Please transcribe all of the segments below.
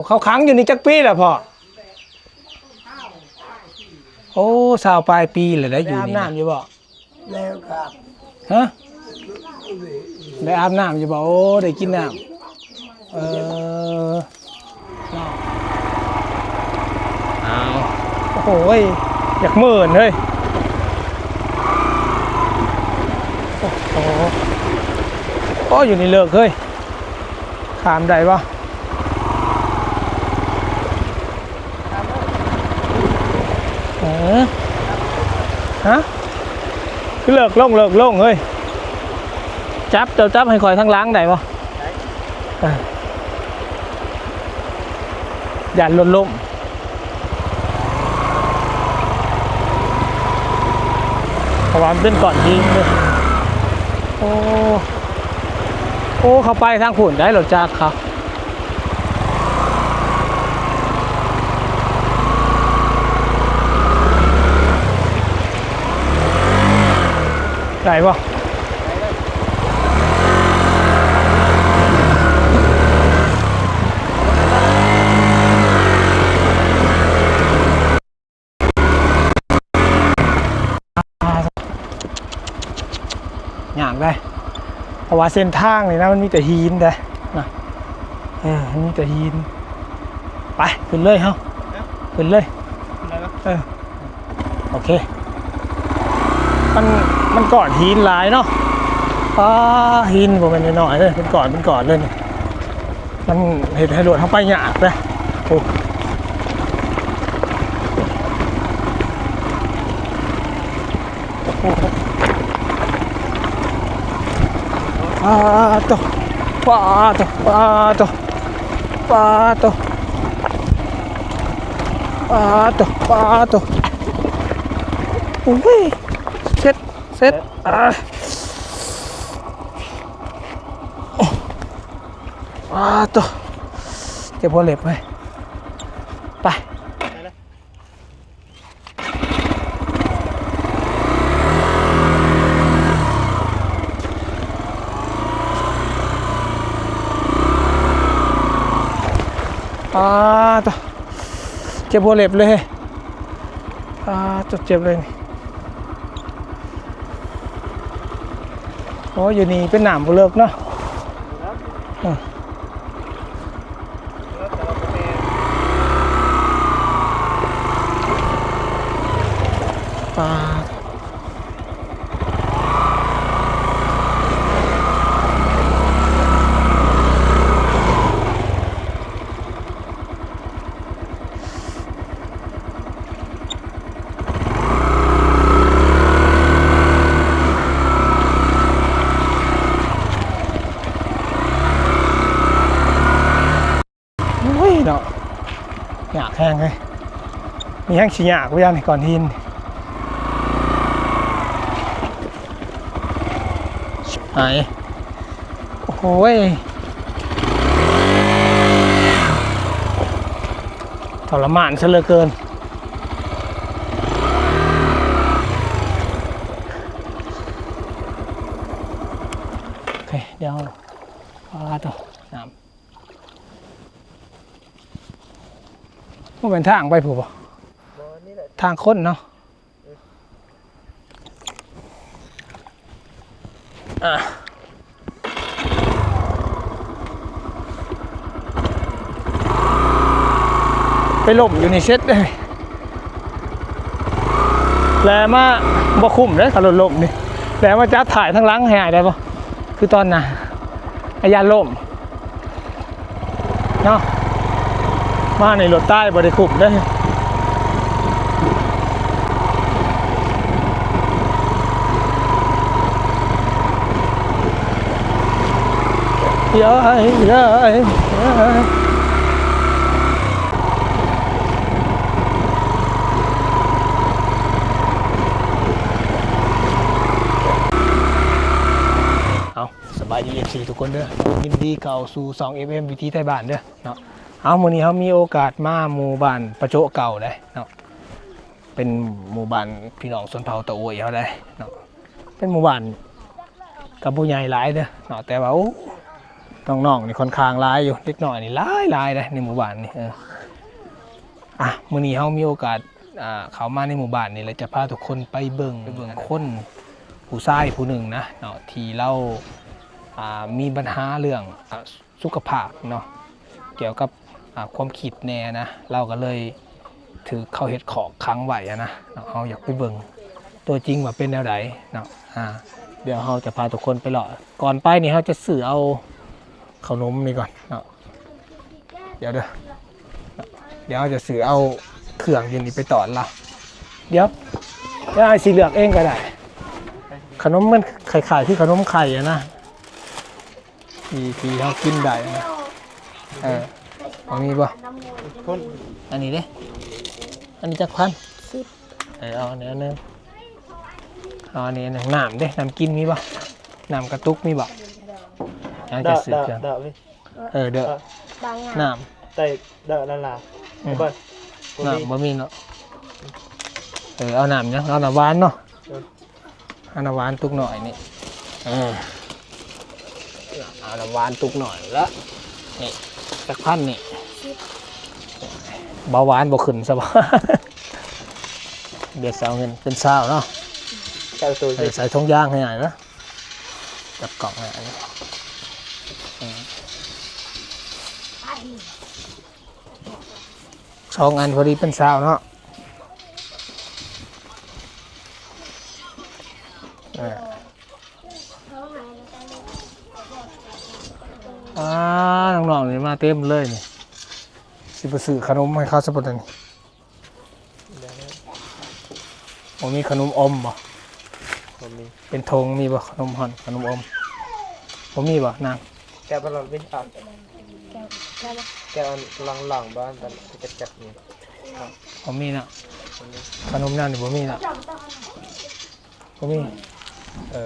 ເຂົາຂັງຢູ່ນີ້ຈັກປີແລ້ວພໍ່? ໂອ້ ຊາວປາຍປີແລ້ວໄດ໋ ຢູ່ນີ້ນະ. ໄດ້ອາບນ້ຳຢູ່ບໍ່? ແລ້ວກໍ ຮະ? ໄດ້ອາບນ້ຳຢູ່ບໍ່? ໂອ້ ໄດ້ກິນນ້ຳ. ເອີ ເນາະ ອ້າວ ໂອ້ໂຫ ຢາກເມີນເຮີ້ຍ. ໂອ້ໂຫ ໂອ້ ຢູ່ນີ້ເລິກເຮີ້ຍ. ຂ້າມໄດ້ບໍ່? ເອີ ຮະ? ຄືເລິກລົງ ເລິກລົງເຮີ້ຍ. ຈັບ ເຈົ້າຈັບໃຫ້ຂ້ອຍທາງຫຼັງໄດ້ບໍ່? ໄດ້. ເອີ ຢ້ານລົດລົ້ມ ເພາະວ່າມັນເປັນກ້ອນຫີນເດ້. ໂອ້ ໂອ້ ເຂົາໄປທາງພຸ້ນໄດ໋ ລົດຈັກເຂົາ. ໄດ້ບໍ່? ຍາກເດ້ ເພາະວ່າເສັ້ນທາງນີ້ນະ ມັນມີແຕ່ຫີນເດ້ນະ. ເອີ ມັນມີແຕ່ຫີນ. ໄປ ຂຶ້ນເລີຍເຮົາ ຂຶ້ນເລີຍ. ເອີ ໂອເຄ ມັນ ມັນກ້ອນຫີນຫຼາຍເນາະ. ປ້າ ຫີນບໍ່ແມ່ນນ້ອຍໆເດ້ ເປັນກ້ອນ ເປັນກ້ອນເລີຍນີ້. ມັນເຮັດໃຫ້ລົດເຮົາໄປຍາກເດ້. ໂອ້ ໂອ້ ປາໂຕ ປາໂຕ ປາໂຕ ປາໂຕ ປາໂຕ ປາໂຕ. ໂອ້ຍ ເຊັດ ເຊັດ ເອີ ປາໂຕ ເຈັບຫົວເລັບເວີຍ. ໄປ ປາໂຕ ເຈັບຫົວເລັບເລີຍເຮີ້ຍ. ປາໂຕ ເຈັບເລີຍນີ້. ໂອ້ ຢູ່ນີ້ເປັນນ້ຳບໍ່ເລິກເນາະ. ເອີ ປາ ໂອ້ຍເນາະ ຍາກແຮງເລີຍ. ມີແຮງຊິຍາກຢູ່ ຢ້ານກ້ອນຫີນ. ຫາຍ ໂອ້ໂຫ ທໍລະມານຊະເຫຼືອເກີນ. ໂອເຄ ດຽວ ປາໂຕ ນ້ຳ ບໍ່ແມ່ນທາງໄປພຸ້ນບໍ່? ບໍ່ ນີ້ແຫຼະ ທາງຄົນເນາະ. ອ່າ ໄປລົ້ມຢູ່ນີ້ເຊັດເດ້ ແລມາບໍ່ຄຸ້ມເດ້ ຄັນລົດລົ້ມນີ້ ແລມາຈັບຖ່າຍທາງຫຼັງໃຫ້ອ້າຍໄດ້ບໍ່? ຄືຕອນນະ ອາ ຢ້ານລົ້ມເນາະ ມາໃນລົດຕາຍບໍ່ໄດ້ຄຸ້ມເດ້. ເອີຍ ເອີຍ ເອີຍ ເອົາ ສະບາຍດີ ເອັຟຊີ ທຸກຄົນເດີ ຍິນດີເຂົ້າສູ່ຊ່ອງ ເອັຟເອັມ ວິຖີໄທບ້ານເດີເນາະ. ເອົາ ມື້ນີ້ເຮົາມີໂອກາດມາໝູ່ບ້ານປະໂຈະເກົ່າເດ້ເນາະ ເປັນໝູ່ບ້ານພີ່ນ້ອງຊົນເຜົ່າຕາໂອຍເຮົາເດ້ເນາະ. ເປັນໝູ່ບ້ານກໍບໍ່ໃຫຍ່ຫຼາຍເດີເນາະ ແຕ່ວ່າ ໂອ້ ນ້ອງໆນີ້ຂ້ອນຂ້າງຫຼາຍຢູ່ ເດັກນ້ອຍນີ້ຫຼາຍໆເດ້ໃນໝູ່ບ້ານນີ້. ເອີ ອ່ະ ມື້ນີ້ເຮົາມີໂອກາດ ອ່າ ເຂົ້າມາໃນໝູ່ບ້ານນີ້ ແລະ ຈະພາທຸກຄົນໄປເບິ່ງ ໄປເບິ່ງຄົນຜູ້ຊາຍຜູ້ໜຶ່ງນະເນາະ ທີ່ລາວ ອ່າ ມີບັນຫາເລື່ອງ ອ່າ ສຸຂະພາບເນາະ ກ່ຽວກັບ ອ່າ ຄວາມຄິດແດ່ນະ ລາວກໍເລີຍຖືກເຂົາເຮັດຂອກຂັງໄວ້ຫັ້ນນະເນາະ. ເຮົາຢາກໄປເບິ່ງຕົວຈິງວ່າເປັນແນວໃດເນາະ. ອ່າ ດຽວເຮົາຈະພາທຸກຄົນໄປເລາະ ກ່ອນໄປນີ້ເຮົາຈະຊື້ເອົາເຂົ້າໜົມນີ້ກ່ອນເນາະ. ດຽວເດີ ດຽວເຮົາຈະຊື້ເອົາເຄື່ອງຢູ່ນີ້ໄປຕ້ອນລາວ. ດຽວ ດຽວອ້າຍຊິເລືອກເອງກໍໄດ້ ຂະໜົມມັນຄ້າຍໆຄືຂະໜົມໄຂ່ຫັ້ນນະ ທີ່ ທີ່ເຮົາກິນໄດ້ນະ. ເອີ ເອົານີ້ບໍ່? ອັນນີ້ເດ້ ອັນນີ້ຈັກພັນ? ສິບ. ເອີ ເອົາອັນນີ້ອັນໜຶ່ງ ເອົາອັນນີ້ອັນໜຶ່ງ. ນ້ຳເດ້ ນ້ຳກິນມີບໍ່? ນ້ຳກະຕຸກມີບໍ່? ຍັງຈະຊື້ເຄື່ອງ ເດີ ເດີ ເອີ ເດີ ເອີ ນ້ຳ ແຕ່ເດີລະລາ ອືມ ບໍ່ ນ້ຳບໍ່ມີເນາະ. ເອີ ເອົານ້ຳຫຍັງ? ເອົານ້ຳຫວານເນາະ ເອີ ເອົານ້ຳຫວານຕຸກໜ້ອຍນີ້. ເອີ ເອົານ້ຳຫວານຕຸກໜ້ອຍລະ ນີ້ ຈັກພັນນີ້? ສິບ. ເບົາຫວານບໍ່ຂຶ້ນຊະບໍ່? ດຽວຊິເອົາເງິນເປັນຊາວເນາະ. ເອີ ໃສ່ຖົງຢາງໃຫ້ອ້າຍນະ. ຈັບກ້ອງໄວ້ອັນນີ້ ອືມ ສອງອັນພໍດີເປັນຊາວເນາະ. ເອີ ອ່າ ນ້ອງໆນີ້ມາເຕັມເລີຍນີ້ ຊິໄປຊື້ຂະໜົມໃຫ້ເຂົາຊະບໍ່ນີ້. ບໍ່ມີຂະໜົມອົມບໍ່? ບໍ່ມີ. ເປັນຖົງມີບໍ່? ຂະໜົມຮ່ອນ ຂະໜົມອົມ ບໍ່ມີບໍ່ນາງ? ແກະໄປລອດວິ ອ່ະ ແກະ ແກະອັນຫຼັງໆ ບໍ່ ອັນນັ້ນຈັກໆ ນີ້ ບໍ່ມີເນາະ. ບໍ່ມີ. ຂະໜົມແນວນີ້ບໍ່ມີເນາະ. ບໍ່ມີ. ເອີ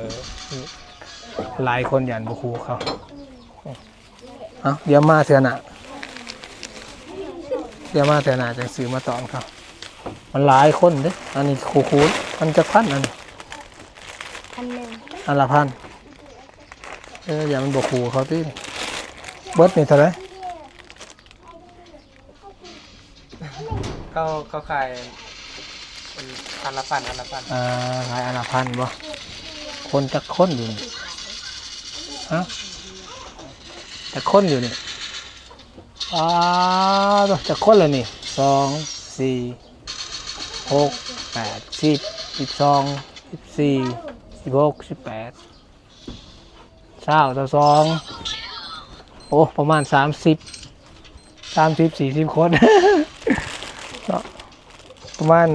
ຫຼາຍຄົນຢ້ານບໍ່ຄູ່ເຂົາ. ເອົາ ດຽວມາເທື່ອໜ້າ ດຽວມາເທື່ອໜ້າຈັ່ງຊື້ມາຕ້ອນເຂົາ. ມັນຫຼາຍຄົນເດ້. ອັນນີ້ຄູ່ໆ ອັນຈັກພັນອັນນີ້? ພັນໜຶ່ງ. ອັນລະພັນ. ເອີ ຢ້ານມັນບໍ່ຄູ່ເຂົາຕິ. ເບິດນີ້ເທົ່າໃດ? ເຂົາ ເຂົາຂາຍອັນລະພັນ ອັນລະພັນ. ເອີ ຂາຍອັນລະພັນບໍ່? ຄົນຈັກຄົນຢູ່ນີ້? ຮະ? ຈັກຄົນຢູ່ນີ້? ອ້າວ ຈັກຄົນລະນີ້? ສອງ ສີ່ ຫົກ ແປດ ສິບ ສິບສອງ ສິບສີ່ ສິບຫົກ ສິບແປດ ຊາວ ຊາວສອງ ໂອ້ ປະມານສາມສິບ ສາມສິບ ສີ່ສິບຄົນເນາະ ປະມານ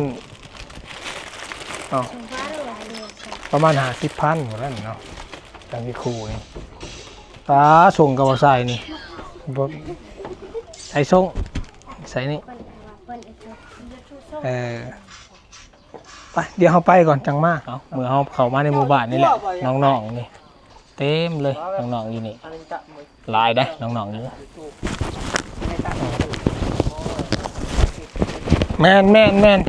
ເອົ້າ ປະມານຫ້າສິບພັນພຸ້ນແຫຼະເນາະ ຈັ່ງຊິຄູ່ນີ້. ປາ ສົ່ງກະບໍ່ໃສ່ນີ້ ບໍ່ໃສ່ ສົ່ງໃສ່ນີ້ ເອີ. ໄປ ດຽວເຮົາໄປກ່ອນຈັ່ງມາ. ເອົ້າ ເມື່ອເຮົາເຂົ້າມາໃນໝູ່ບ້ານນີ້ແຫຼະ ນ້ອງໆນີ້ເຕັມເລີຍ ນ້ອງໆຢູ່ນີ້ຫຼາຍເດ້ ນ້ອງໆຢູ່. ແມ່ນໆ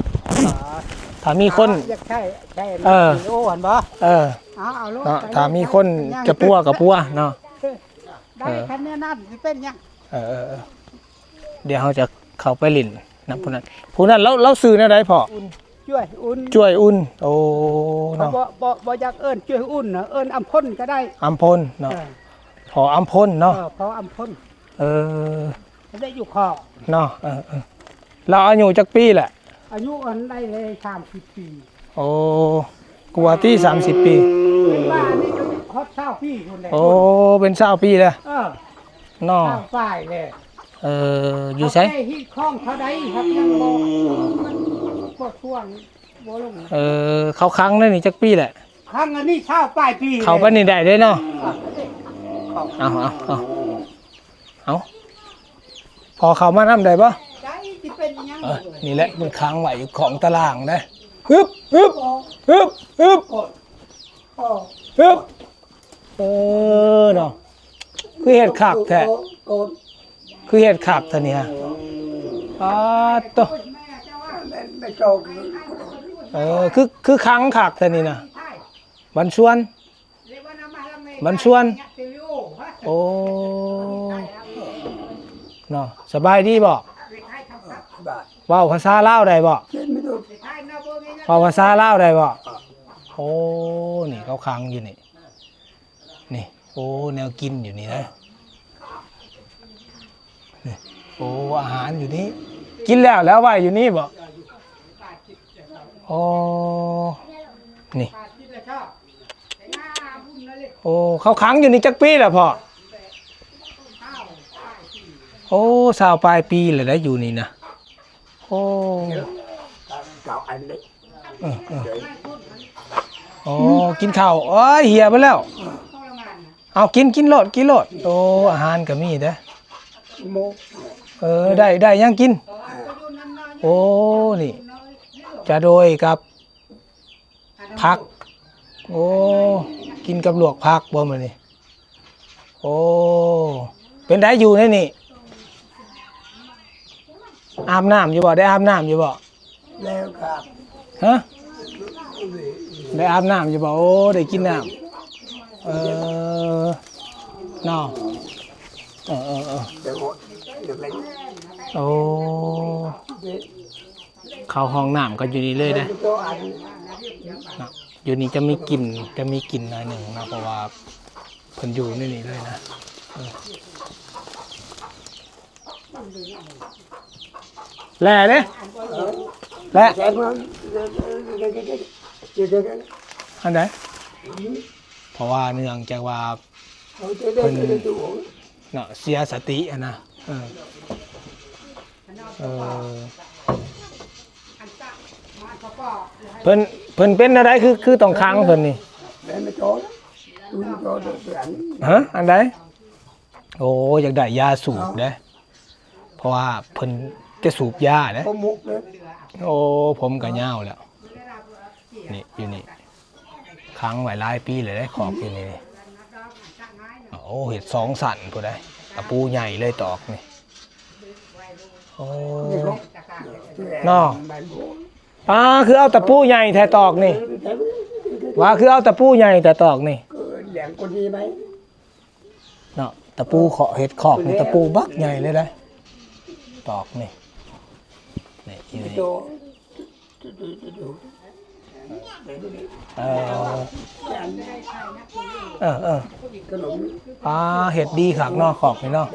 ໆ ຖ້າມີຄົນ ຢາກໃຊ້ ໃຊ້ ເອີ ໂອ້ ຫັ້ນບໍ່? ເອີ ເອົາ ເອົາໂລດ ເນາະ ໄປໂລດ ຖ້າມີຄົນ ໄປ ຈະປົວກະປົວເນາະ. ເອີ ໄດ້ ເອີ ຄັນແນວນັ້ນຊິເປັນຫຍັງ? ເອີ ເອີ ເອີ. ດຽວເຮົາຈະເຂົ້າໄປຫຼິ້ນນຳຜູ້ນັ້ນ ຜູ້ນັ້ນລາວ ລາວຊື່ແນວໃດພໍ່? ອຸ່ນ ຈ້ວຍອຸ່ນ ຈ້ວຍອຸ່ນ. ໂອ້ ເນາະ ເຂົາບໍ່ ບໍ່ ບໍ່ຢາກເອີ້ນຈ້ວຍອຸ່ນນະ ເອີ້ນອຳພົນກໍໄດ້ ອຳພົນເນາະ. ເອີ ພໍ່ອຳພົນເນາະ ເອີ ພໍ່ອຳພົນ. ເອີ ໄດ້ຢູ່ຄອກເນາະ. ເອີ ເອີ ລາວອາຍຸຈັກປີແຫຼະ? ອາຍຸອັນໄດ້ເລີຍສາມສິບປີ. ໂອ້ ກວ່າຕິ ສາມສິບປີ ເປັນວ່າອັນນີ້ຈົນຮອດຊາວປີພຸ້ນແຫຼະ. ໂອ້ ເປັນຊາວປີແລ້ວ. ເອີ ເນາະ ຊາວປາຍແລ້ວ. ເອີ ຢູ່ໃສ? ເຂົາແກ່ຮີດຄອງເທົ່າໃດຮັກຍັງບໍ່ ມັນບໍ່ຊ່ວງບໍ່ລົງ. ເອີ ເຂົາຂັງໃນນີ້ຈັກປີແຫຼະ? ຂັງອັນນີ້ຊາວປາຍປີ. ເຂົ້າໄປນີ້ໄດ້ເດ້ເນາະ. ເອີ ເອົາ ເອົາ ເອົາ ເອົາ ພໍເຂົ້າມານຳໄດ້ບໍ່? ໄດ້ ຊິເປັນຫຍັງ? ເອີ ນີ້ແຫຼະ ມັນຂັງໄວ້ຢູ່ຂອງຕາລ່າງເດ້. ຮຶບ ຮຶບ ຮຶບ ຮຶບ ຮຶບ. ເອີ ເນາະ ຄືເຮັດຄັກແທ້ ຄືເຮັດຄັກແທ້ນີ້. ປາດໂທ້ ເອີ ຄື ຄືຂັງຄັກແທ້ນີ້ນະ. ບັນຊວນ ບັນຊວນ ໂອ້ ເນາະ ສະບາຍດີບໍ່? ເວົ້າພາສາລາວໄດ້ບໍ່? ເວົ້າພາສາລາວໄດ້ບໍ່? ໂອ້ ນີ້ເຂົາຂັງຢູ່ນີ້ ນີ້ ໂອ້ ແນວກິນຢູ່ນີ້ເດ້ ນີ້ ໂອ້ ອາຫານຢູ່ນີ້ ກິນແລ້ວ ແລ້ວເອົາໄວ້ຢູ່ນີ້ບໍ່? ໂອ້ ນີ້ ໂອ້ ເຂົາຂັງຢູ່ນີ້ຈັກປີແລ້ວພໍ່? ໂອ້ ຊາວປາຍປີແລ້ວໄດ໋ ຢູ່ນີ້ນະ ໂອ້ ເອີ ເອີ ໂອ້ ກິນເຂົ້າ ໂອ້ຍ ເຫຍເບິດແລ້ວ ເອົາ ກິນ ກິນໂລດ ກິນໂລດ ໂອ້ ອາຫານກໍມີເດ້ ເອີ ໄດ້ ໄດ້ຫຍັງກິນ ໂອ້ ນີ້ ຈະໂດຍກັບ ຜັກ ໂອ້ ກິນກັບລວກຜັກບໍ່ມື້ນີ້? ໂອ້ ເປັນໃດຢູ່ໃນນີ້ ອາບນ້ຳຢູ່ບໍ່? ໄດ້ອາບນ້ຳຢູ່ບໍ່? ແລ້ວກໍ ຮະ? ໄດ້ອາບນ້ຳຢູ່ບໍ່? ໂອ້ ໄດ້ກິນນ້ຳ ເອີ ເນາະ ເອີ ເອີ ເອີ ໂອ້ ເຂົ້າຫ້ອງນ້ຳກໍຢູ່ນີ້ເລີຍເດ້ ເນາະ ຢູ່ນີ້ຈະມີກິ່ນ ຈະມີກິ່ນໜ້ອຍໜຶ່ງເນາະ ເພາະວ່າເພິ່ນຢູ່ໃນນີ້ເລີຍນະ ເອີ ແຫຼະເດ້ ແຫຼະ ອັນໃດ? ເພາະວ່າເນື່ອງຈາກວ່າ ເພິ່ນເນາະ ເສຍສະຕິຫັ້ນນະ ເອີ ເອີ ເພິ່ນ ເພິ່ນເປັນແນວໃດ ຄື ຄືຕ້ອງຂັງເພິ່ນນີ້? ຮະ? ອັນໃດ? ໂອ້ ຢາກໄດ້ຢາສູບເດ້ ເພາະວ່າເພິ່ນຈະສູບຢາເດ້ ໂອ້ ຜົມກໍຍາວແລ້ວ ນີ້ ຢູ່ນີ້ ຂັງໄວ້ຫຼາຍປີແລ້ວເດ້ ຄອກຢູ່ນີ້ ໂອ້ ເຮັດສອງຊັ້ນພຸ້ນໃດ໋ ຕະປູໃຫຍ່ເລີຍຕອກນີ້ ໂອ້ ເນາະ ປາ ຄືເອົາຕະປູໃຫຍ່ແທ້ຕອກນີ້ ວ່າຄືເອົາຕະປູໃຫຍ່ແທ້ຕອກນີ້ ເນາະ ຕະປູເຄາະເຮັດຄອກນີ້ ຕະປູບັກໃຫຍ່ເລີຍເດ້ ຕອກນີ້ ນີ້ ຢູ່ນີ້ ເອີ ເອີ ເອີ ປາ ເຮັດດີຄັກເນາະ ຄອກນີ້ເນາະ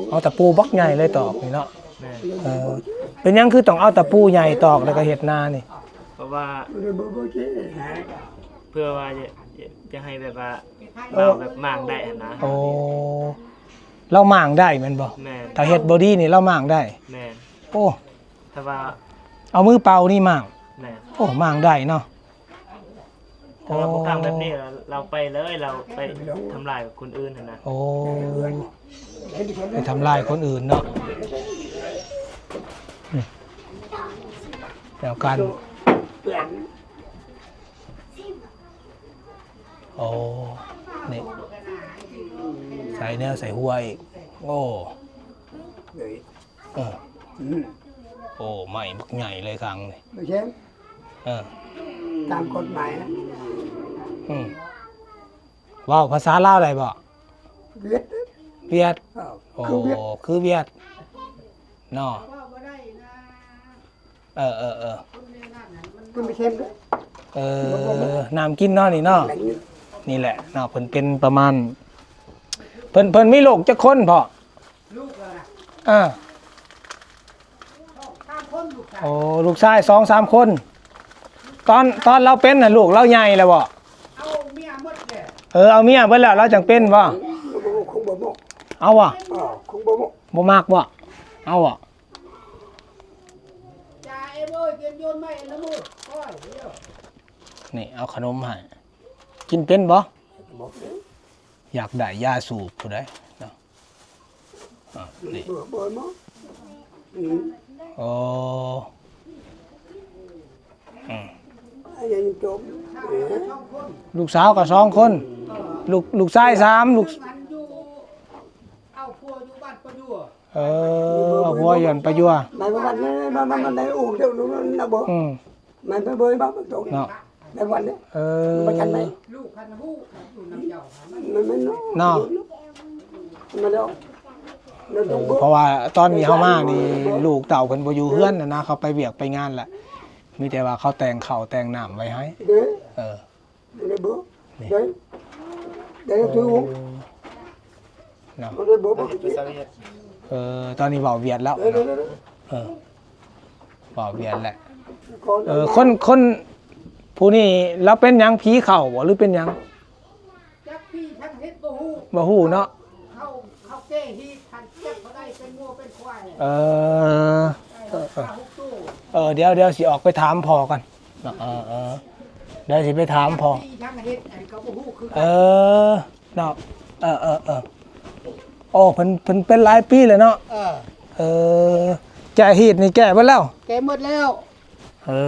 ເອົາຕະປູບັກໃຫຍ່ເລີຍຕອກນີ້ເນາະ ເອີ ເປັນຫຍັງຄືຕ້ອງເອົາຕະປູໃຫຍ່ຕອກ ແລ້ວກໍເຮັດນານີ້? ເພາະວ່າ ເພື່ອວ່າຈະ ຈະໃຫ້ແບບວ່າ ເອົາແບບມ້າງໄດ້ຫັ້ນນະ ໂອ້ ລາວມ້າງໄດ້ແມ່ນບໍ່? ແມ່ນ ຖ້າເຮັດບໍ່ດີນີ້ລາວມ້າງໄດ້ ແມ່ນ ໂອ້ ຖ້າວ່າ ເອົາມືເປົ່ານີ້ມ້າງ ແມ່ນ ໂອ້ ມ້າງໄດ້ເນາະ ແຕ່ວ່າບໍ່ກ້າແບບນີ້ ລາວໄປເລີຍ ລາວໄປທຳລາຍຄົນອື່ນຫັ້ນນະ ໂອ້ ໄປທຳລາຍຄົນອື່ນເນາະ ນີ້ ແລ້ວກັນ ໂອ້ ນີ້ ໃສ່ແນວໃສ່ຫົວອີກ ໂອ້ ເອີ ອືມ ໂອ້ ໄມ້ບັກໃຫຍ່ເລີຍຄັງນີ້ ບໍ່ແມ່ນ ເອີ ຕາມກົດໝາຍນະ ອືມ ເວົ້າພາສາລາວໄດ້ບໍ່? ຫວຽດ ຫວຽດ ເອີ ໂອ້ ຄືຫວຽດ ຄືຫວຽດເນາະ ເອີ ເອີ ເອີ ເອີ ນ້ຳກິນເນາະນີ້ເນາະ ນີ້ແຫຼະເນາະ ເພິ່ນເປັນປະມານ ເພິ່ນ ເພິ່ນມີລູກຈັກຄົນພໍ່? ເອີ ໂອ້ ລູກຊາຍສອງສາມຄົນ ຕອນ ຕອນລາວເປັນຫັ້ນ ລູກລາວໃຫຍ່ແລ້ວບໍ່? ເອີ ເອົາເມຍເບິດແລ້ວ ລາວຈັ່ງເປັນບໍ່? ເອົາບໍ່? ບໍ່ມັກບໍ່? ເອົາບໍ່? ນີ້ເອົາຂະໜົມໃຫ້ ກິນເປັນບໍ່? ຢາກໄດ້ຢາສູບຜູ້ໃດເນາະ ອາ ນີ້ ໂອ້ ອືມ ລູກສາວກໍສອງຄົນ ລູກ ລູກຊາຍສາມ ລູກ ເອີ ເອົາຜົວຢູ່ບ້ານປະຍົວ ອືມ ເນາະ ໄປວັນເດ້ ເອີ ບໍ່ທັນໄດ້ ລູກຄັນຮູ້ຢູ່ນຳເຈົ້າ ມັນ ມັນ ມັນ ເນາະ ມາແລ້ວ ເອີ ເພາະວ່າຕອນນີ້ເຮົາມານີ້ ລູກເຕົ້າເພິ່ນບໍ່ຢູ່ເຮືອນນະ ເຂົາໄປວຽກໄປງານລະ ມີແຕ່ວ່າເຂົາແຕ່ງເຂົ້າແຕ່ງນ້ຳໄວ້ໃຫ້ ເອີ ໄດ້ເບີ ໄດ້ ໄດ້ ໂອ້ ເນາະ ໄດ້ເບີ ໄປສາວເວຍດ ເອີ ຕອນນີ້ເວົ້າຫວຽດແລ້ວ ໄດ້ ເນາະ ໄດ້ ເອີ ເວົ້າຫວຽດແລ້ວ ເອີ ຄົນ ຄົນຜູ້ນີ້ລາວເປັນຫຍັງ ຜີເຂົ້າບໍ່ ຫຼືເປັນຫຍັງ? ຈັກຜີທັງເຮັດບໍ່ຮູ້ ບໍ່ຮູ້ເນາະ ເຂົາ ເຂົາແກ້ຮີດທັນຈັກບໍ່ໄດ້ ເປັນງົວເປັນຄວາຍ ເອີ ເອີ ເອີ ເອີ ດຽວ ດຽວຊິອອກໄປຖາມພໍ່ກ່ອນ ເນາະ ເອີ ເອີ ດຽວຊິໄປຖາມພໍ່ ເອີ ເນາະ ເອີ ເອີ ເອີ ໂອ້ ເພິ່ນ ເພິ່ນເປັນຫຼາຍປີແລ້ວເນາະ ເອີ ເອີ ແກ້ຮີດນີ້ແກ້ເບິດແລ້ວ ແກ້ໝົດແລ້ວ ເອີ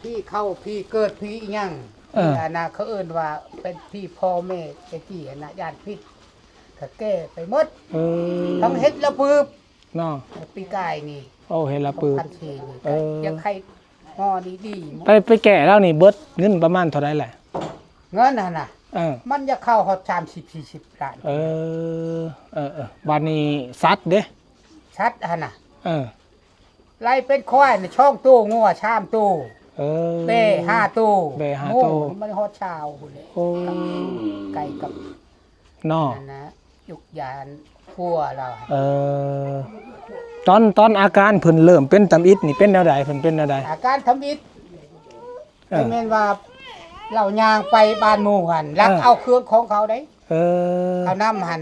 ຜີເຂົ້າ ຜີເກີດ ຜີອີ່ຫຍັງ ເອີ ອັນນະ ເຂົາເອີ້ນວ່າເປັນຜີພໍ່ແມ່ແຕ່ກີ້ຫັ້ນນະ ຢ້ານຜິດ ກະແກ້ໄປໝົດ ເອີ ທັງເຮັດລະປຶບ ເນາະ ປີກາຍນີ້ ໂອ້ ເຮັດລະປຶບ ພັນສີ່ນີ້ ເອີ ຢາກໃຫ້ໝໍດີໆ ໄປ ໄປແກ້ລາວນີ້ເບິດເງິນປະມານເທົ່າໃດແຫຼະ? ເງິນຫັ້ນນະ ເອີ ມັນຢາກເຂົ້າຮອດສາມສິບສີ່ສິບລ້ານ ເອີ ເອີ ເອີ ບາດນີ້ສັດເດ້? ສັດຫັ້ນນະ ເອີ ໄລ່ເປັນຄວາຍນີ້ສອງໂຕ ງົວສາມໂຕ ເອີ ແບ້ຫ້າໂຕ ແບ້ຫ້າໂຕ ມັນຮອດຊາວພຸ້ນແຫຼະ ໂອ້ ໄກກັບ ເນາະ ນັ້ນນະ ຍຸກຍານຜົວລາວ ເອີ ຕອນ ຕອນອາການເພິ່ນເລີ່ມເປັນຕຳອິດນີ້ເປັນແນວໃດ? ເພິ່ນເປັນແນວໃດ? ອາການທຳອິດ ເອີ ແມ່ນວ່າລາວຍ່າງໄປບ້ານໝູ່ຫັ້ນ ລັກ ເອີ ເອົາເຄື່ອງຂອງເຂົາໄດ໋ ເອີ ເອົານຳຫັ້ນ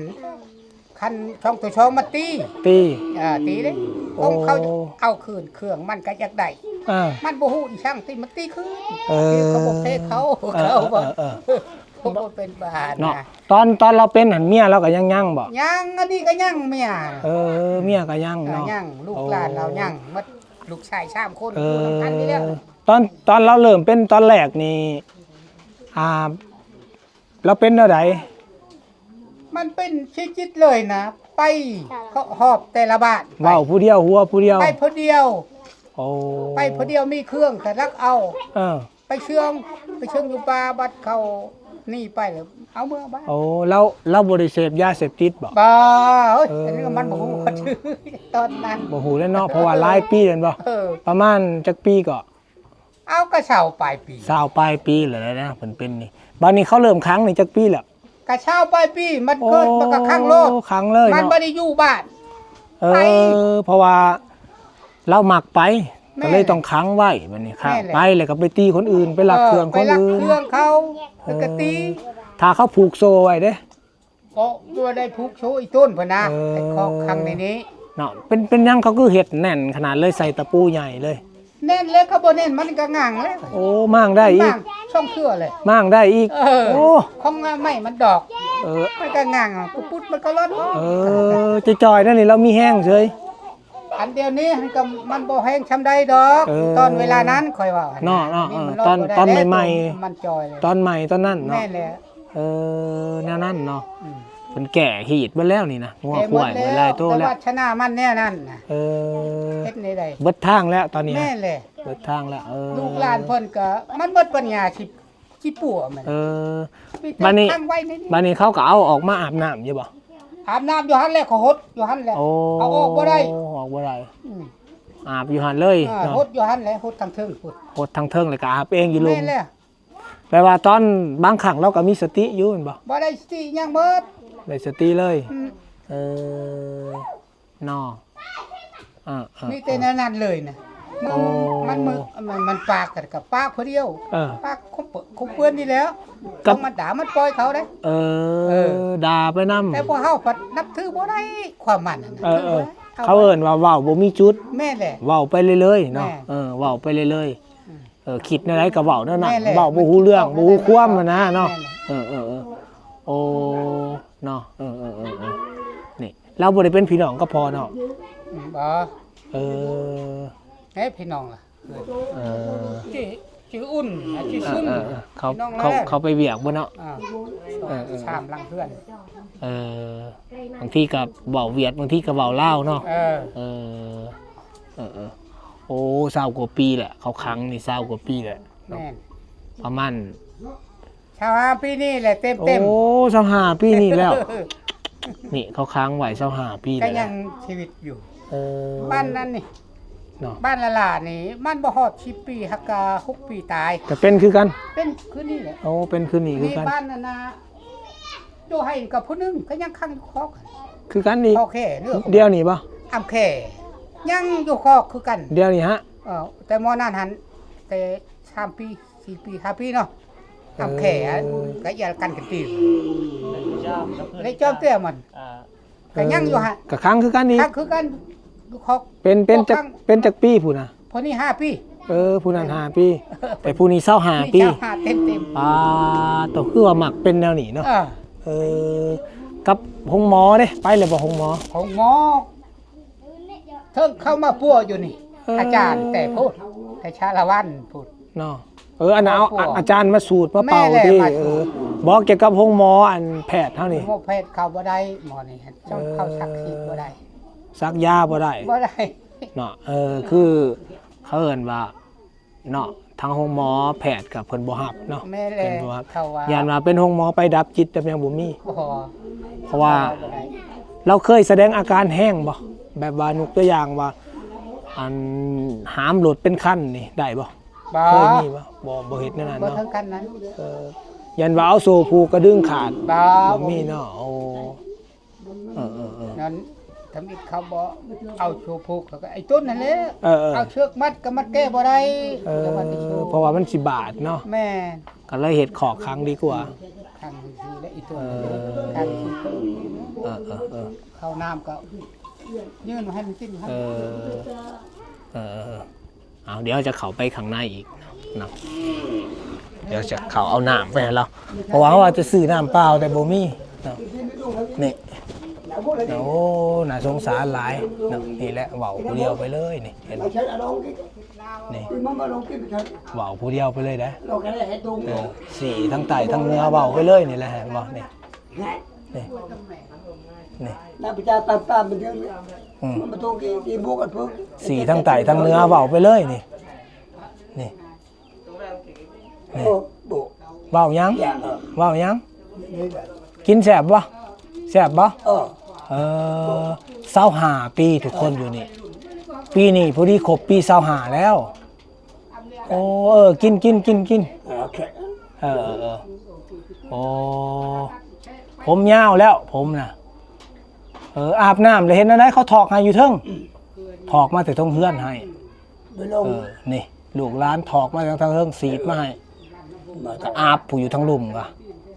ຄັນສອງຕໍ່ສອງມາຕີ ຕີ ເອີ ຕີເດ້ ໂອ້ ຂອງເຂົາເອົາຄືນ ເຄື່ອງມັນກະຢາກໄດ້ ເອີ ມັນບໍ່ຮູ້ອີ່ຫຍັງຕິ ມັນຕີຄືນ ເອີ ເຂົາບໍ່ແພ້ເຂົາ ເອີ ເຂົາບໍ່ ເອີ ເຂົາບໍ່ເປັນບ້ານ ເນາະ ນະ ຕອນ ຕອນລາວເປັນຫັ້ນ ເມຍລາວກະຍັງ ຍັງບໍ່? ຍັງ ອັນນີ້ກະຍັງເມຍ ເອີ ເມຍກະຍັງເນາະ ຍັງ ລູກຫຼານລາວຍັງໝົດ ລູກຊາຍສາມຄົນ ເອີ ຢູ່ນຳກັນນີ້ແຫຼະ ຕອນ ຕອນລາວເລີ່ມເປັນຕອນແລກນີ້ ອ່າ ລາວເປັນແນວໃດ? ມັນເປັນຊີວິດເລີຍນະ ໄປຮອບແຕ່ລະບ້ານ ເວົ້າຜູ້ດຽວ ຫົວຜູ້ດຽວ ໄປຜູ້ດຽວ ໂອ້ ໄປຜູ້ດຽວ ມີເຄື່ອງກະລັກເອົາ ເອີ ໄປເຊື່ອງ ໄປເຊື່ອງຢູ່ປ່າ ບັດເຂົາໜີໄປແລ້ວເອົາເມືອບ້ານ ໂອ້ ລາວ ລາວບໍ່ໄດ້ເສບຢາເສບຕິດບໍ່? ບໍ່ ເອີ ອັນນີ້ມັນບໍ່ຮູ້ ຕອນນັ້ນບໍ່ຮູ້ແລ້ວເນາະ ເພາະວ່າຫຼາຍປີແລ້ວບໍ່? ເອີ ປະມານຈັກປີເກາະ? ເອົາ ກະຊາວປາຍປີ ຊາວປາຍປີແລ້ວນະ ເພິ່ນເປັນນີ້ ບາດນີ້ເຂົາເລີ່ມຂັງນີ້ຈັກປີແລ້ວ? ກະຊາວປາຍປີ ມັນເກີດ ໂອ້ ມັນກະຂັງໂລດ ຂັງເລີຍ ມັນບໍ່ໄດ້ຢູ່ບ້ານ ເອີ ເພາະວ່າລາວມັກໄປ ກະເລີຍຕ້ອງຂັງໄວ້ ບາດນີ້ ໄປແລ້ວກະໄປຕີຄົນອື່ນ ໄປລັກເຄື່ອງຄົນອື່ນ ໄປລັກເຄື່ອງເຂົາ ເອີ ແລ້ວກະຕີ ຖ້າເຂົາຜູກໂສ້ໄວ້ເດ້ ເກາະ ບໍ່ໄດ້ຜູກໂສ້ອີ່ຕົ້ນພຸ້ນນະ ເອີ ໃຫ້ເຂົາຂັງໃນນີ້ ເນາະ ເປັນ ເປັນຫຍັງເຂົາຄືເຮັດແໜ້ນຂະໜາດເລີຍ ໃສ່ຕະປູໃຫຍ່ເລີຍ? ແໜ້ນແລ້ວ ຄັນບໍ່ແໜ້ນມັນກະຫງ່າງແລ້ວ ໂອ້ ໝ່າງໄດ້ອີກ ສອງເທື່ອແລ້ວ ໝ່າງໄດ້ອີກ ເອີ ໂອ້ ຂອງໄມ້ມັນດອກ ເອີ ມັນກະຫງ່າງ ປຸດໆ ມັນກະລ່ອນ ເອີ ຈ່ອຍໆ ນັ້ນນີ້ລາວມີແຮງເສີຍ ອັນດຽວນີ້ຫັ້ນກະມັນບໍ່ແຮງຊ່ຳໃດດອກ ເອີ ຕອນເວລານັ້ນຂ້ອຍເວົ້າຫັ້ນນະ ເນາະ ເນາະ ເອີ ຕອນ ຕອນໃໝ່ໆ ມັນຈ່ອຍ ຕອນໃໝ່ຕອນນັ້ນເນາະ ແມ່ນແຫຼະ ເອີ ແນວນັ້ນເນາະ ອືມ ເພິ່ນແກ້ຮີດເບິດແລ້ວນີ້ນະ ງົວຄວາຍເບິດຫຼາຍໂຕແລ້ວ ແຕ່ວ່າຊະນະມັນແນວນັ້ນນະ ເອີ ເຮັດແນວໃດ ເບິດທາງແລ້ວຕອນນີ້ ແມ່ນແຫຼະ ເບິດທາງແລ້ວ ເອີ ລູກຫຼານເພິ່ນກະ ມັນໝົດປັນຍາຊິ ຊິປົວມັນ ເອີ ບາດນີ້ ບາດນີ້ເຂົາກະເອົາອອກມາອາບນ້ຳຢູ່ບໍ່? ອາບນ້ຳຢູ່ຫັ້ນແຫຼະ ເຂົາຫົດຢູ່ຫັ້ນແຫຼະ ໂອ້ ເອົາອອກບໍ່ໄດ້ ອອກບໍ່ໄດ້ ອືມ ອາບຢູ່ຫັ້ນເລີຍ ເອີ ເນາະ ຫົດຢູ່ຫັ້ນແຫຼະ ຫົດທາງເທິງພຸ້ນ ຫົດທາງເທິງ ແລ້ວກະອາບເອງຢູ່ລຸ່ມ ແມ່ນແຫຼະ ແປວ່າຕອນບາງຄັ້ງລາວກະມີສະຕິຢູ່ແມ່ນບໍ່? ບໍ່ໄດ້ສະຕິຫຍັງໝົດ ໄດ້ສະຕິເລີຍ ອືມ ເອີ ເນາະ ເອີ ເອີ ມີແຕ່ແນວນັ້ນເລີຍນະ ເອີ ມັນ ໂອ້ ມັນ ມັນ ມັນປາກກັນກະປາກຜູ້ດຽວ ເອີ ປາກຄົບ ຄົບເພື່ອນນີ້ແຫຼ້ວ ກັບ ທຳມະດາມັນປ່ອຍເຂົາເດ້ ເອີ ເອີ ດ່າໄປນຳ ແຕ່ພວກເຮົາພັດນັບຖືບໍ່ໄດ້ຄວາມມັນຫັ້ນນະ ເອີ ເອີ ເຂົາເອີ້ນວ່າເວົ້າບໍ່ມີຈຸດ ແມ່ນແຫຼະ ເວົ້າໄປເລື້ອຍໆເນາະ ແມ່ນ ເອີ ເວົ້າໄປເລື້ອຍໆ ອືມ ເອີ ຄິດແນວໃດກະເວົ້າແນວນັ້ນ ແມ່ນແຫຼະ ເວົ້າບໍ່ຮູ້ເລື່ອງ ມັນ ບໍ່ຮູ້ຄວາມຫັ້ນນະເນາະ ແມ່ນແຫຼະ ເອີ ເອີ ເອີ ເອີ ໂອ້ ເນາະ ເອີ ເອີ ເອີ ເອີ ນີ້ ລາວບໍ່ໄດ້ເປັນພີ່ນ້ອງກັບພໍ່ເນາະ ອືມ ບໍ່ ເອີ ເອີ ພີ່ນ້ອງລະ ເອີ ຊື່ ຊື່ອຸ່ນ ຊື່ຊຸນ ເອີ ເອີ ເຂົາ ພີ່ນ້ອງ ເຂົາ ເຂົາໄປວຽກບໍ່ເນາະ ອ່າ ເອີ ເອີ ສາມຫຼັງເຮືອນ ເອີ ບາງທີກະເວົ້າຫວຽດ ບາງທີກະເວົ້າລາວເນາະ ເອີ ເອີ ເອີ ເອີ ໂອ້ ຊາວກວ່າປີແຫຼະ ເຂົາຂັງນີ້ຊາວກວ່າປີແຫຼະເນາະ ແມ່ນ ປະມານຊາວຫ້າປີນີ້ແຫຼະ ເຕັມໆ. ໂອ້ ຊາວຫ້າປີນີ້ແລ້ວ. ນີ້ເຂົາຂັງໄວ້ຊາວຫ້າປີ ກໍຍັງຊີວິດຢູ່. ເອີ ບ້ານນັ້ນນີ້ເນາະ ບ້ານລະຫຼ້ານີ້ ມັນບໍ່ຮອດສິບປີ ຫາກະຫົກປີຕາຍ. ກໍເປັນຄືກັນ? ເປັນຄືນີ້ແຫຼະ. ໂອ້ ເປັນຄືນີ້ຄືກັນ. ບ້ານນັ້ນນະ ໂຕໃຫ້ກັບຜູ້ໜຶ່ງ ກໍຍັງຂັງຢູ່ຄອກຄືກັນນີ້. ຄອກແຄ່ເດີ. ດຽວນີ້ບໍ່? ອຳແຄ່ ຍັງຢູ່ຄອກຄືກັນ. ດຽວນີ້ຫະ? ເອີ ແຕ່ໝໍນັ້ນຫັ້ນ ແຕ່ສາມປີ ສີ່ປີ ຫ້າປີເນາະ. ອຳແຄ່ ເອີ ກໍຢ່າກັນກັນຕີ ແລະຈອມເຕ້ຍມັນ ອ່າ ກໍຍັງຢູ່ຫັ້ນ ກໍຂັງຄືກັນອີກ. ຂັງຄືກັນຢູ່ຄອກ. ເປັນ ເປັນຈັກ ເປັນຈັກປີຜູ້ນະ? ຜູ້ນີ້ຫ້າປີ. ເອີ ຜູ້ນັ້ນຫ້າປີ ແຕ່ຜູ້ນີ້ຊາວຫ້າປີ. ຊາວຫ້າເຕັມໆ. ປາໂຕ ຄືວ່າມັກເປັນແນວນີ້ເນາະ. ເອີ ເອີ ກັບໂຮງໝໍເດ້ ໄປແລ້ວບໍ່ໂຮງໝໍ? ໂຮງໝໍ ເຖິງເຂົາມາປົວຢູ່ນີ້. ເອີ ອາຈານແຕ່ພຸ້ນ ແຕ່ຊາລະວັນພຸ້ນເນາະ. ເອີ ອັນນັ້ນເອົາ ມາປົວ ອາ ອາຈານມາສູດມາເປົ່າ ແມ່ນແຫຼະ ຕິ. ມາສູດ. ເອີ ບໍ່ ກ່ຽວກັບໂຮງໝໍອັນແພດເຮົານີ້ ໝໍແພດເຂົາບໍ່ໄດ້. ໝໍນີ້ເຈົ້າ ເອີ ເຂົາສັກສີດບໍ່ໄດ້ ສັກຢາບໍ່ໄດ້ ບໍ່ໄດ້ເນາະ. ເອີ ຄືເຂົາເອີ້ນວ່າ ເນາະ ທາງໂຮງໝໍແພດກໍເພິ່ນບໍ່ຮັບເນາະ. ແມ່ນແຫຼະ ເພິ່ນບໍ່ຮັບ ເຂົາວ່າ ຢ້ານວ່າເປັນໂຮງໝໍໄປດັບຈິດດັບຫຍັງບໍ່ມີ. ບໍ່ ເພາະວ່າ ບໍ່ໄດ້ ລາວເຄີຍສະແດງອາການແຮງບໍ່? ແບບວ່າຍົກຕົວຢ່າງວ່າ ອັນ ຫາມລົດເປັນຄັນນີ້ໄດ້ບໍ່? ບໍ່ ເຄີຍມີບໍ່? ບໍ່ ບໍ່ເຮັດແນວນັ້ນເນາະ. ບໍ່ເຖິງຂັ້ນນັ້ນ. ເອີ ຢ້ານວ່າເອົາໂສ້ຜູກກະດຶງຂາດ. ບໍ່ ບໍ່ມີເນາະ. ໂອ້ ເອີໆໆ ນັ້ນທຳອິດເຂົາບໍ່ເອົາໂສ້ຜູກ ເຂົາກໍໄອ້ຕົ້ນຫັ້ນແຫຼະ. ເອີໆ ເອົາເຊືອກມັດກໍມັດແກ້ບໍ່ໄດ້. ເອີ ເພາະວ່າມັນຊິບາດເນາະ. ແມ່ນ ກໍເລີຍເຮັດຄອກຂັງດີກວ່າ. ຂັງຊື່ໆ ແລະອີ່ຕົ້ນ ເອີ ຂັງຊື່ໆ. ເອີໆໆ ເຂົ້ານ້ຳກໍຍື່ນໃຫ້ມັນກິນ. ເອີ ເອີໆໆ. ເອົາ ດຽວຈະເຂົ້າໄປຂ້າງໃນອີກເນາະ ດຽວຈະເຂົ້າເອົານ້ຳໄປໃຫ້ລາວ ເພາະວ່າເຮົາວ່າຈະຊື້ນ້ຳເປົ່າແຕ່ບໍ່ມີເນາະ. ນີ້ ໂອ້ ໜ້າສົງສານຫຼາຍເນາະ. ນີ້ແຫຼະ ເວົ້າຜູ້ດຽວໄປເລີຍນີ້ ເຫັນບໍ່? ນີ້ ເວົ້າຜູ້ດຽວໄປເລີຍເດ້. ເອີ ສີທັງໃຕ້ທັງເໜືອເວົ້າໄປເລີຍນີ້ແຫຼະ ເຫັນບໍ່? ນີ້ ນີ້ ນີ້ ອືມ ສີທັງໃຕ້ທັງເໜືອເວົ້າໄປເລີຍນີ້ ນີ້ ນີ້ ໂອ້ ເວົ້າຫຍັງ? ເວົ້າຫຍັງ? ກິນແຊບບໍ່? ແຊບບໍ່? ເອີ ເອີ ຊາວຫ້າປີທຸກຄົນຢູ່ນີ້ ປີນີ້ພໍດີຄົບປີຊາວຫ້າແລ້ວ. ໂອ້ ເອີ ກິນ ກິນ ກິນ ກິນ ໂອເຄ ເອີ ເອີ ເອີ ໂອ້ ຜົມຍາວແລ້ວ ຜົມນະ ເອີ ອາບນ້ຳແລ້ວເຮັດແນວໃດ? ເຂົາຖອກໃຫ້ຢູ່ເທິງ ຖອກມາແຕ່ເທິງເຮືອນໃຫ້ ເອີ ນີ້ ລູກຫຼານຖອກມາແຕ່ເທິງ ສີດມາໃຫ້ ກໍອາບຜູ້ຢູ່ທາງລຸ່ມກະ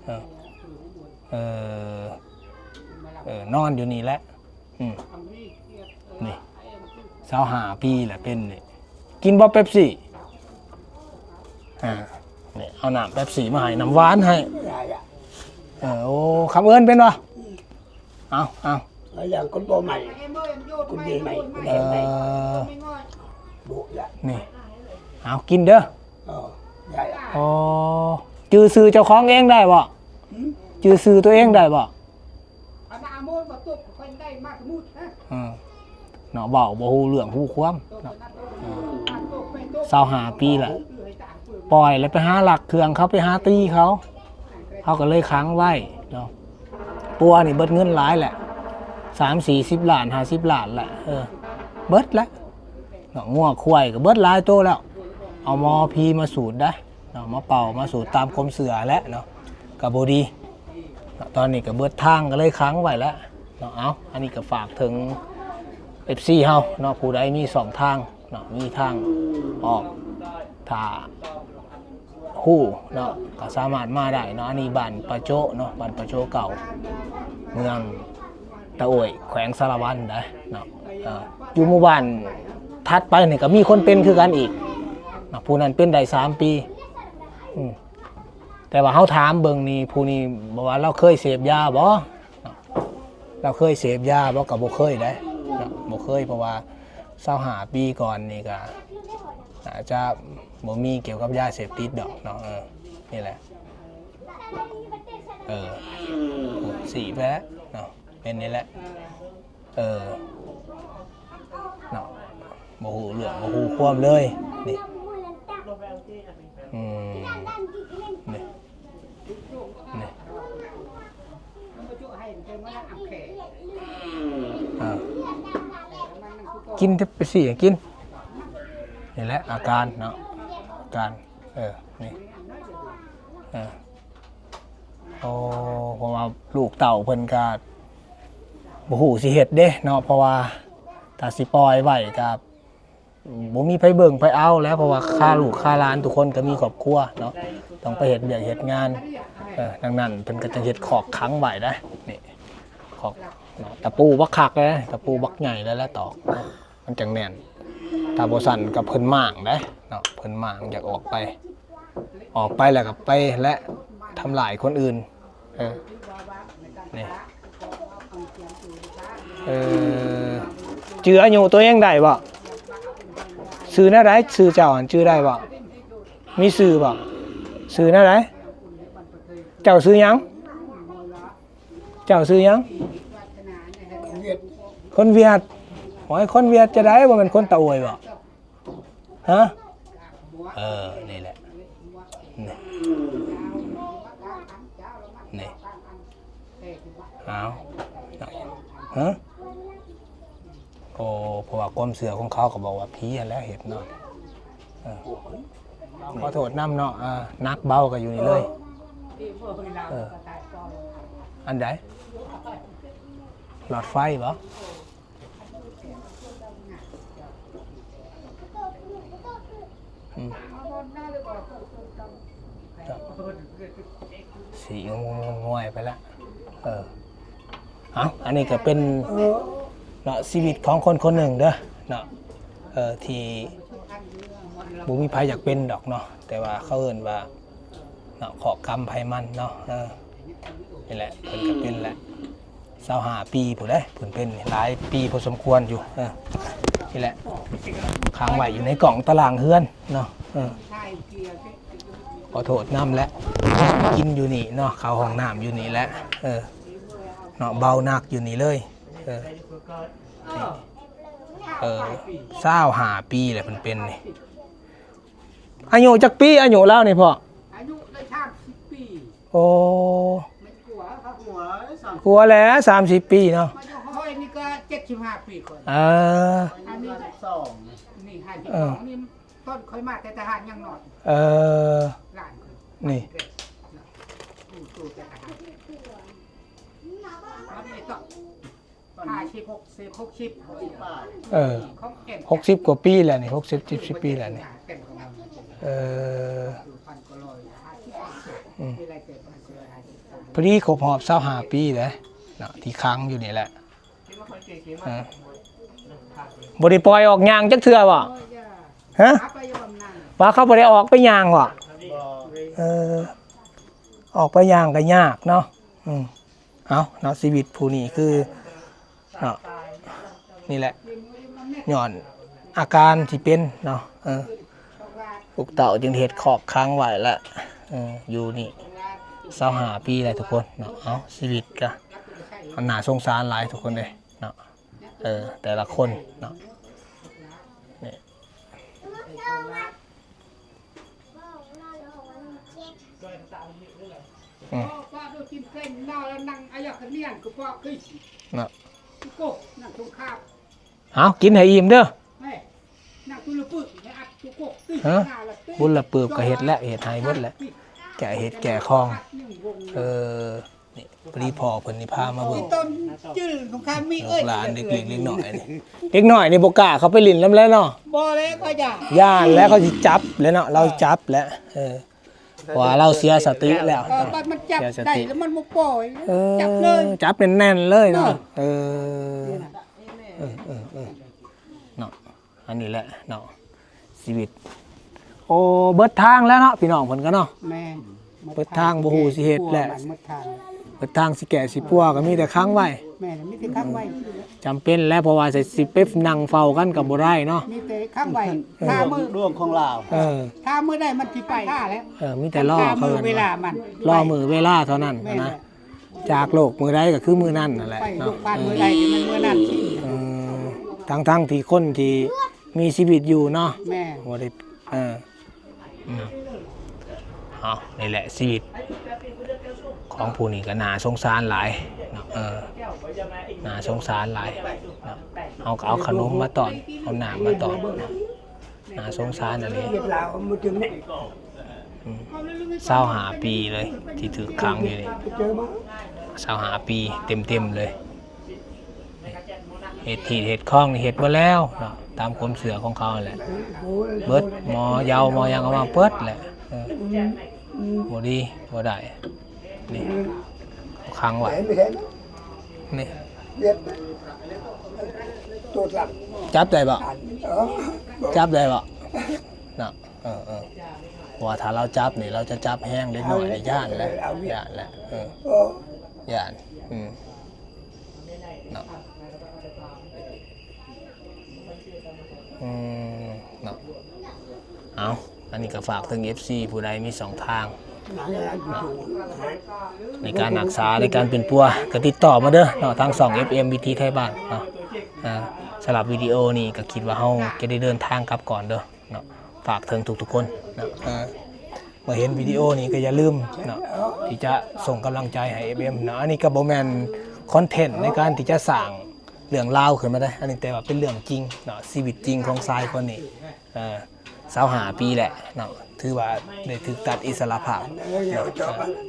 ເອີ ເອີ ເອີ ນອນຢູ່ນີ້ແຫຼະ. ອືມ ນີ້ ຊາວຫ້າປີແຫຼະເປັນນີ້ ກິນບໍ່ເປັບຊີ? ອ່າ ນີ້ ເອົານ້ຳເປັບຊີມາໃຫ້ ນ້ຳຫວານໃຫ້ ເອີ ໂອ້ ຄຳເອີ້ນເປັນບໍ່? ເອົາ ເອົາ ຢ່າງຄົນບໍ່ໃໝ່ ຄົນດີໃໝ່ ຄົນແຮງໃໝ່ ເອີ ບໍ່ລະ ນີ້ ເອົາ ກິນເດີ ເອີ ໄດ້ ອໍ ຈື່ຊື່ເຈົ້າຂອງເອງໄດ້ບໍ່? ຫືມ? ຈື່ຊື່ຕົວເອງໄດ້ບໍ່? ອືມ ເນາະ ເວົ້າບໍ່ຮູ້ເລື່ອງຮູ້ຄວາມເນາະ ເອີ ຊາວຫ້າປີແລ້ວ ປ່ອຍແລ້ວໄປຫາລັກເຄື່ອງເຂົາ ໄປຫາຕີເຂົາ ເຮົາກໍເລີຍຂັງໄວ້ເນາະ. ປົວນີ້ເບິດເງິນຫຼາຍແຫຼະ ສາມສີ່ສິບລ້ານ ຫ້າສິບລ້ານແຫຼະ ເອີ ເບິດແລ້ວເນາະ ງົວຄວາຍກໍເບິດຫຼາຍໂຕແລ້ວ ເອົາໝໍຜີມາສູດໄດ໋ ເນາະ ມາເປົ່າມາສູດຕາມຄວາມເຊື່ອແຫຼະເນາະ ກໍບໍ່ດີເນາະ. ຕອນນີ້ກໍເບິດທາງ ກໍເລີຍຂັງໄວ້ແຫຼະເນາະ. ເອົາ ອັນນີ້ກໍຝາກເຖິງເອັຟຊີເຮົາເນາະ ຜູ້ໃດມີຊ່ອງທາງເນາະ ມີທາງອອກ ຖ້າຮູ້ເນາະ ກໍສາມາດມາໄດ້ເນາະ. ອັນນີ້ບ້ານປາໂຈະເນາະ ບ້ານປາໂຈະເກົ່າ ເມືອງ ຕະໂອ້ຍ ແຂວງສາລະວັນໄດ໋ເນາະ. ເອີ ຢູ່ໝູ່ບ້ານຖັດໄປນີ້ກໍມີຄົນເປັນຄືກັນອີກເນາະ ຜູ້ນັ້ນເປັນໄດ້ສາມປີ ອືມ ແຕ່ວ່າເຮົາຖາມເບິ່ງນີ້ ຜູ້ນີ້ບອກວ່າລາວເຄີຍເສບຢາບໍ່ເນາະ ລາວເຄີຍເສບຢາບໍ່? ກໍບໍ່ເຄີຍໄດ໋ເນາະ ບໍ່ເຄີຍ ເພາະວ່າຊາວຫ້າປີກ່ອນນີ້ກໍອາດຈະບໍ່ມີກ່ຽວກັບຢາເສບຕິດດອກເນາະ. ເອີ ນີ້ແຫຼະ ເອີ ສີບແລ້ວເນາະ ເປັນນີ້ແຫຼະ ເອີ ເນາະ ບໍ່ຮູ້ເລື່ອງບໍ່ຮູ້ຄວາມເລີຍນີ້ ອືມ. ກິນ ໄປຊີ້ໃຫ້ກິນ. ນີ້ແຫຼະອາການເນາະ ອາການ ເອີ ນີ້ ເອີ ໂອ້ ເພາະວ່າລູກເຕົ້າເພິ່ນກະບໍ່ຮູ້ຊິເຮັດເດ້ເນາະ ເພາະວ່າຖ້າຊິປ່ອຍໄວ້ກະ ບໍ່ມີໃຜເບິ່ງໃຜເອົາແຫຼະ ເພາະວ່າຄາລູກຄາຫຼານ ທຸກຄົນກໍມີຄອບຄົວເນາະ ຕ້ອງໄປເຮັດວຽກເຮັດງານ. ເອີ ດັ່ງນັ້ນເພິ່ນກໍຈຶ່ງເຮັດຄອກຂັງໄວ້ໄດ໋ ນີ້ ຄອກເນາະ ຕະປູບັກຄັກເລີຍ ຕະປູບັກໃຫຍ່ເລີຍແຫຼະ ຕອກມັນຈັ່ງແໜ້ນ. ຖ້າບໍ່ຊັ້ນກໍເພິ່ນມ້າງໄດ໋ເນາະ ເພິ່ນມ້າງຢາກອອກໄປ ອອກໄປແລ້ວກໍໄປແຫຼະ ທຳລາຍຄົນອື່ນ. ເອີ ນີ້ ເອີ ຈື່ອາຍຸຕົວເອງໄດ້ບໍ່? ຊື່ແນວໃດ? ຊື່ເຈົ້າຫັ້ນຈື່ໄດ້ບໍ່? ມີຊື່ບໍ່? ຊື່ແນວໃດ? ເຈົ້າຊື່ຫຍັງ? ເຈົ້າຊື່ຫຍັງ? ຄົນຫວຽດ. ໂອ້ຍ ຄົນຫວຽດຈະໄດ້ ບໍ່ແມ່ນຄົນຕາອວຍບໍ່? ຮະ? ເອີ ນີ້ແຫຼະ ນີ້ ນີ້ ເອົາ ຮະ? ໂອ້ ເພາະວ່າຄວາມເຊື່ອຂອງເຂົາກໍບອກວ່າຜີຫັ້ນແຫຼະເຮັດເນາະ. ເອີ ຂໍໂທດນຳເນາະ ເອີ ໜັກເບົາກໍຢູ່ນີ້ເລີຍ. ເອີ ອັນໃດ? ຫຼອດໄຟບໍ່? ອືມ ສີງວຍໄປລະ. ເອີ ເອົາ ອັນນີ້ກໍເປັນເນາະ ຊີວິດຂອງຄົນຄົນໜຶ່ງເດີເນາະ ເອີ ທີ່ບໍ່ມີໃຜຢາກເປັນດອກເນາະ ແຕ່ວ່າເຂົາເອີ້ນວ່າ ເນາະ ເຄາະກຳໃຜມັນເນາະ. ເອີ ນີ້ແຫຼະ ເພິ່ນກໍເປັນແຫຼະ ຊາວຫ້າປີພຸ້ນເດ້ ເພິ່ນເປັນຫຼາຍປີພໍສົມຄວນຢູ່. ເອີ ນີ້ແຫຼະ ຂັງໄວ້ຢູ່ໃນກ້ອງຕາລ່າງເຮືອນເນາະ. ເອີ ຂໍໂທດນຳແຫຼະ ກິນຢູ່ນີ້ເນາະ ເຂົ້າຫ້ອງນ້ຳຢູ່ນີ້ແຫຼະ. ເອີ ເນາະ ເບົາໜັກຢູ່ນີ້ເລີຍ. ເອີ ນີ້ ເອີ ຊາວຫ້າປີແຫຼະເພິ່ນເປັນນີ້. ອາຍຸຈັກປີ ອາຍຸລາວນີ້ພໍ່? ອາຍຸໄດ້ສາມສິບປີ. ໂອ້ ແມ່ນກວ່າ ກວ່າແຫຼະ ສາມສິບປີເນາະ. ມາຢູ່ຫ້ອຍນີ້ກໍເຈັດສິບຫ້າປີກ່ອນ. ເອີ ອັນນີ້ສອງ ນີ້ຫ້າສິບສອງ ເອີ ນີ້ຕອນຂ້ອຍມາແຕ່ທະຫານຍັງນ້ອຍ. ເອີ ຫຼານຂ້ອຍ ນີ້ ຢູ່ ຢູ່ແຕ່ທະຫານ ມັນມີຕ້ອງ ຫ້າສິບ ຫົກສິບ ຫົກສິບ ເອີ ຫົກສິບກວ່າປີແລ້ວນີ້ ຫົກສິບ ເຈັດສິບປີແລ້ວນີ້. ເອີ ອືມ ພໍດີຄົບຮອບຊາວຫ້າປີເດ້ເນາະ ທີ່ຂັງຢູ່ນີ້ແຫຼະ. ເອີ ບໍ່ໄດ້ປ່ອຍອອກຍ່າງຈັກເທື່ອບໍ່? ຮະ? ວ່າເຂົາບໍ່ໄດ້ອອກໄປຍ່າງບໍ່? ເອີ ອອກໄປຍ່າງກໍຍາກເນາະ. ອືມ ເອົາເນາະ ຊີວິດຜູ້ນີ້ຄືເນາະ ນີ້ແຫຼະ ຍ້ອນອາການທີ່ເປັນເນາະ. ເອີ ລູກເຕົ້າຈຶ່ງເຮັດຄອກຂັງໄວ້ລະ ເອີ ຢູ່ນີ້ຊາວຫ້າປີແລ້ວທຸກຄົນເນາະ. ເອົາ ຊີວິດກະໜ້າສົງສານຫຼາຍທຸກຄົນເດ້ເນາະ. ເອີ ແຕ່ລະຄົນເນາະ ນີ້ ອືມ ເນາະ ເອົາ ກິນໃຫ້ອີ່ມເດີ. ຮະ? ບຸນລະປຶບກໍເຮັດແລ້ວ ເຮັດໃຫ້ເບິດແລ້ວ ແກະເຫັດແກະຂອງ. ເອີ ນີ້ ພໍດີພໍ່ເພິ່ນນີ້ພາມາເບິ່ງ ລູກຫຼານເດັກເລັກເດັກນ້ອຍນີ້ ເດັກນ້ອຍນີ້ບໍ່ກ້າເຂົ້າໄປຫຼິ້ນນຳແລ້ວເນາະ. ບໍ່ແລ້ວ ຂ້ອຍຢ້ານ ຢ້ານແລ້ວ ເຂົາຊິຈັບແລ້ວເນາະ ລາວຈັບແລ້ວ. ເອີ ເພາະວ່າລາວເສຍສະຕິແລ້ວ ເອີ ບັດມັນຈັບໄດ້ແລ້ວມັນບໍ່ປ່ອຍ ເອີ ຈັບເລີຍ ຈັບແໜ້ນໆເລີຍເນາະ. ເອີ ເອີ ເອີ ເອີ ເນາະ ອັນນີ້ແຫຼະເນາະ ຊີວິດ. ໂອ້ ເບິດທາງແລ້ວເນາະ ພີ່ນ້ອງເພິ່ນກໍເນາະ. ແມ່ນ ເບິດທາງ ບໍ່ຮູ້ຊິເຮັດແລ້ວ ເບິດທາງ ເບິດທາງຊິແກ້ຊິປົວກໍມີແຕ່ຂັງໄວ້. ແມ່ນ ມີແຕ່ຂັງໄວ້ ຈຳເປັນແລ້ວ ເພາະວ່າຊິໄປນັ່ງເຝົ້າກັນກໍບໍ່ໄດ້ເນາະ ມີແຕ່ຂັງໄວ້ ເອີ ຖ້າມື້ດວງຂອງລາວ. ເອີ ຖ້າມື້ໃດມັນຊິໄປ ຖ້າແລ້ວ ເອີ ມີແຕ່ລໍເຂົາ ເວລາມັນ ລໍມື້ເວລາເທົ່ານັ້ນນະ. ຈາກໂລກມື້ໃດກໍຄືມື້ນັ້ນນັ້ນແຫຼະ ໄປໂລກບານມື້ໃດກໍແມ່ນມື້ນັ້ນ. ເອີ ທັງໆທີ່ຄົນທີ່ມີຊີວິດຢູ່ເນາະ ແມ່ນ ບໍ່ໄດ້ ເອີ ອືມ ເອົາ ນີ້ແຫຼະຊີວິດຂອງຜູ້ນີ້ກໍໜ້າສົງສານຫຼາຍ ເນາະ ເອີ ໜ້າສົງສານຫຼາຍເນາະ ເຮົາກໍເອົາຂະໜົມມາຕ້ອນ ເອົານ້ຳມາຕ້ອນເນາະ ໜ້າສົງສານອີ່ຫຼີ ອືມ ຊາວຫ້າປີເລີຍທີ່ຖືກຂັງຢູ່ນີ້ ຊາວຫ້າປີເຕັມໆເລີຍ ເຮັດທີ່ເຮັດຄອງນີ້ເຮັດໝົດແລ້ວເນາະ ຕາມຄວາມເຊື່ອຂອງເຂົາຫັ້ນແຫຼະ ເບິດ ໝໍເຍົາໝໍຫຍັງເອົາມາເບິດແຫຼະ ເອີ ບໍ່ດີ ບໍ່ໄດ້ ນີ້ ຂັງໄວ້ ນີ້ ຈັບໄດ້ບໍ່? ຈັບໄດ້ບໍ່? ເນາະ ເອີໆ ເພາະວ່າຖ້າລາວຈັບນີ້ ລາວຈະຈັບແຮງ ເດັກນ້ອຍນີ້ຢ້ານແຫຼະ ຢ້ານແຫຼະ ເອີ ຢ້ານ ອືມ ເນາະ ອືມ ເນາະ ເອົາ ອັນນີ້ກໍຝາກເຖິງເອັຟຊີ ຜູ້ໃດມີຊ່ອງທາງເນາະ ໃນການຮັກສາ ໃນການປິ່ນປົວ ກໍຕິດຕໍ່ມາເດີເນາະ ທາງຊ່ອງ ເອັຟເອັມ ວິຖີໄທບ້ານເນາະ ອາ ສຳລັບວິດີໂອນີ້ກໍຄິດວ່າເຮົາຈະໄດ້ເດີນທາງກັບກ່ອນເດີເນາະ ຝາກເຖິງທຸກໆຄົນເນາະ ອາ ເມື່ອເຫັນວິດີໂອນີ້ກໍຢ່າລືມເນາະ ທີ່ຈະສົ່ງກຳລັງໃຈໃຫ້ ເອັຟເອັມ ເນາະ ອັນນີ້ກໍບໍ່ແມ່ນຄອນເທັນໃນການທີ່ຈະສ້າງ ເລື່ອງລາວຂຶ້ນມາໄດ້ ອັນນີ້ແຕ່ວ່າເປັນເລື່ອງຈິງເນາະ ຊີວິດຈິງຂອງຊາຍຄົນນີ້ ເອີ ຊາວຫ້າປີແຫຼະເນາະ ຖືວ່າໄດ້ຖືກຕັດອິດສະຫຼະພາບເນາະ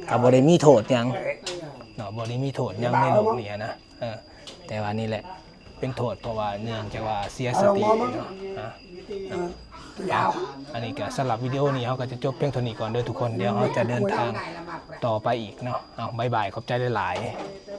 ກໍບໍ່ໄດ້ມີໂທດຫຍັງເນາະ ບໍ່ໄດ້ມີໂທດຫຍັງໃນໂລກນີ້ນະ ເອີ ແຕ່ວ່ານີ້ແຫຼະເປັນໂທດ ເພາະວ່າເນື່ອງຈາກວ່າເສຍສະຕິເນາະ ອາ ເອົາ ອັນນີ້ກໍສຳລັບວິດີໂອນີ້ ເຮົາກໍຈະຈົບພຽງເທົ່ານີ້ກ່ອນເດີທຸກຄົນ ດຽວເຮົາຈະເດີນທາງຕໍ່ໄປອີກເນາະ ເອົາ ບາຍບາຍ ຂອບໃຈຫຼາຍໆ.